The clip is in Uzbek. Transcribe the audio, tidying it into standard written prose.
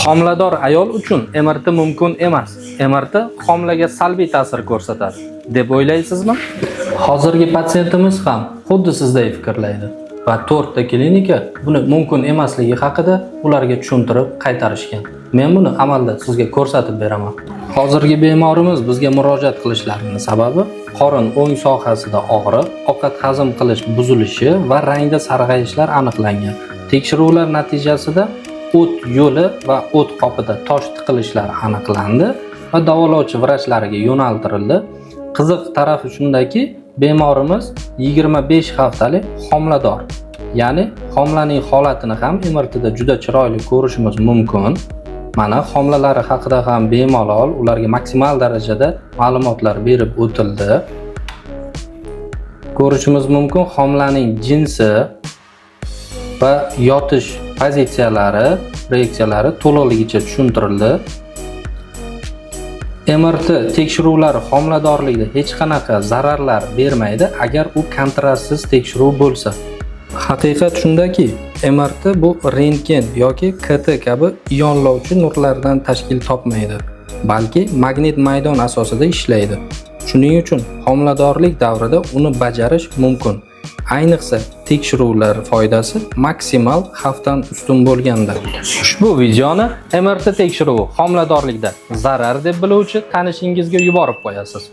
Homilador ayol uchun MRT mumkin emas. MRT homilaga salbiy ta'sir ko'rsatadi deb o'ylaysizmi? Hozirgi patsientimiz ham xuddi sizday fikrlaydi va to'rtta klinika buni mumkin emasligi haqida ularga tushuntirib qaytarishgan. Men buni amalda sizga ko'rsatib beraman. Hozirgi bemorimiz bizga murojaat qilishlarining sababi qorin o'ng sohasida og'riq, ovqat hazm qilish buzilishi va rangda sarg'ayishlar aniqlangan. Tekshiruvlar natijasida o't yo'li va o't qopida tosh tiqilishlari aniqlandi va davolovchi vrachlariga yo'naltirildi. Qiziq tarafi shundaki, bemorimiz 25 haftalik homilador. Ya'ni homilaning holatini ham MRTda juda chiroyli ko'rishimiz mumkin. Mana homilalari haqida ham bemalol ularga maksimal darajada ma'lumotlar berib o'tildi. Ko'rishimiz mumkin, homilaning jinsi va yotish pozitsiyalari, proyeksiyalari to'liqligicha tushuntirildi. MRT tekshiruvlari homiladorlikda hech qanaqa zararlar bermaydi, agar u kontrastsiz tekshiruv bo'lsa. Haqiqat shundaki, MRT bu rentgen yoki KT kabi ionlovchi nurlardan tashkil topmaydi, balki magnit maydon asosida ishlaydi. Shuning uchun homiladorlik davrida uni bajarish mumkin. Ayniqsa tekshiruvlar foydasi maksimal xavfdan ustun bo'lganda. Ushbu videoni MRT tekshiruvi homiladorlikda zarar deb biluvchi tanishingizga yuborib qo'yasiz.